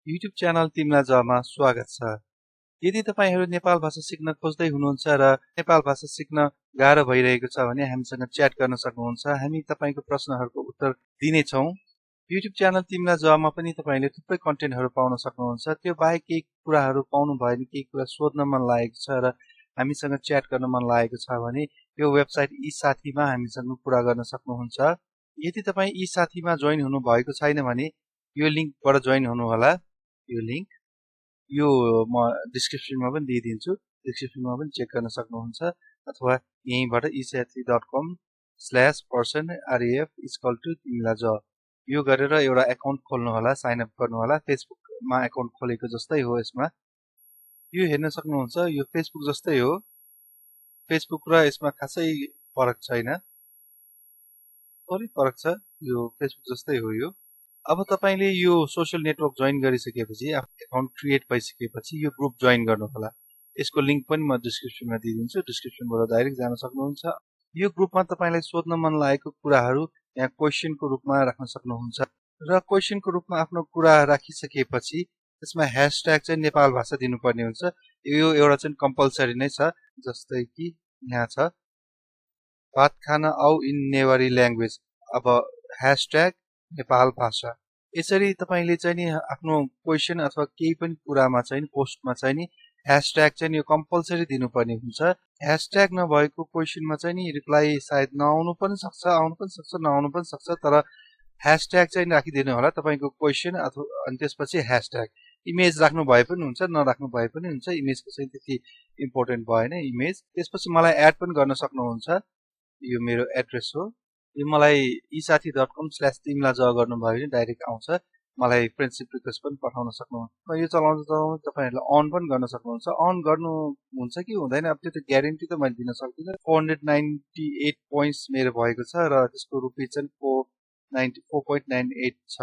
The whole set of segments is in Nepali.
युट्युब च्यानल तिमीलाई जमा स्वागत छ। यदि तपाईहरु नेपाल भाषा सिक्न खोज्दै हुनुहुन्छ र नेपाल भाषा सिक्न गाह्रो भइरहेको छ भने हामीसँग च्याट गर्न सक्नुहुन्छ। हामी तपाईको प्रश्नहरुको उत्तर दिने छौं। युट्युब च्यानल तिमीलाई जमा पनि तपाईले थुप्रै कन्टेन्टहरु पाउन सक्नुहुन्छ। त्यो बाहेक केही कुराहरु पाउनु भयो भने केही कुरा सोध्न मन लागेको छ र हामीसँग च्याट गर्न मन लागेको छ भने यो वेबसाइट ई साथीमा हामीसँग कुरा गर्न सक्नुहुन्छ। यदि तपाई ई साथीमा जोइन हुनु भएको छैन भने यो लिंकबाट जोइन हुनु होला। यो लिंक यो म डिस्क्रिप्सनमा पनि दिइदिन्छु। डिस्क्रिप्सनमा पनि चेक गर्न सक्नुहुन्छ अथवा यहीबाट esathi.com/person_ref तिमीलाई ज यो गरेर एउटा अकाउन्ट खोल्नु होला, साइन अप गर्नु होला। फेसबुकमा अकाउन्ट खोलेको जस्तै हो यसमा। यो हेर्न सक्नुहुन्छ, यो फेसबुक जस्तै हो। फेसबुक र यसमा खासै फरक छैन। थोरै फरक छ। यो फेसबुक जस्तै हो यो। अब तपाईले यो सोशल नेटवर्क जोइन गरिसकेपछि अकाउन्ट क्रिएट भइसकेपछि यो ग्रुप जोइन गर्नु होला। यसको लिंक पनि म डिस्क्रिप्सनमा दिइदिन्छु। डिस्क्रिप्सनबाट डाइरेक्ट जान सक्नुहुन्छ। यो ग्रुपमा तपाईलाई सोध्न मन लागेको कुराहरु यहाँ क्वेशनको रूपमा राख्न सक्नुहुन्छ र क्वेशनको रूपमा आफ्नो कुरा राखिसकेपछि त्यसमा ह्याशट्याग चाहिँ नेपाल भाषा दिनुपर्ने हुन्छ। यो एउटा चाहिँ कम्पलसरी नै छ। जस्तै कि यहाँ छ भात खान आउ इन नेवारी ल्याङ्ग्वेज। अब ह्याशट्याग नेपाल भाषा। यसरी तपाईले चाहिँ नि आफ्नो क्वेशन अथवा केही पनि कुरामा चाहिँ पोस्टमा चाहिँ नि ह्याशट्याग चाहिँ यो कम्पलसरी दिनुपर्ने हुन्छ। ह्याशट्याग नभएको क्वेशनमा चाहिँ नि रिप्लाई सायद नआउनु पनि सक्छ, आउनु पनि सक्छ, नआउनु पनि सक्छ, तर ह्याशट्याग चाहिँ राखिदिनु होला तपाईको क्वेशन अथवा अनि त्यसपछि ह्याशट्याग। इमेज राख्नु भए पनि हुन्छ, नराख्नु भए पनि हुन्छ। इमेजको चाहिँ त्यति इम्पोर्टेन्ट भएन इमेज। त्यसपछि मलाई एड पनि गर्न सक्नुहुन्छ। यो मेरो एड्रेस हो। यो मलाई esathi.com/तिमीलाई ज गर्नुभयो भने डाइरेक्ट आउँछ। मलाई फ्रेन्डशिप रिक्वेस्ट पनि पठाउन सक्नुहुन्छ। यो चलाउँदा तपाईहरुले अन पनि गर्न सक्नुहुन्छ। अन गर्नु हुन्छ कि हुँदैन अब त्यो त ग्यारेन्टी त मैले दिन सक्दिन। 498 पोइन्ट्स मेरो भएको छ र त्यसको रुपी चाहिँ 494.98 छ।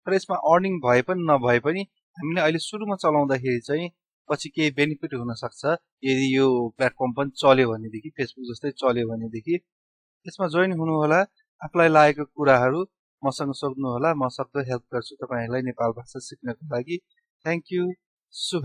तर यसमा अर्निङ भए पनि नभए पनि हामीले अहिले सुरुमा चलाउँदाखेरि चाहिँ पछि केही बेनिफिट हुन सक्छ। यदि यो प्लेटफर्म पनि चल्यो भनेदेखि, फेसबुक जस्तै चल्यो भनेदेखि यसमा जोइन हुनु होला। आफुलाई लागेको कुराहरु मसँग सोध्नु होला। म सक्दो हेल्प गर्छु तपाईहरुलाई नेपाल भाषा सिक्नको लागि। Thank you. शुभ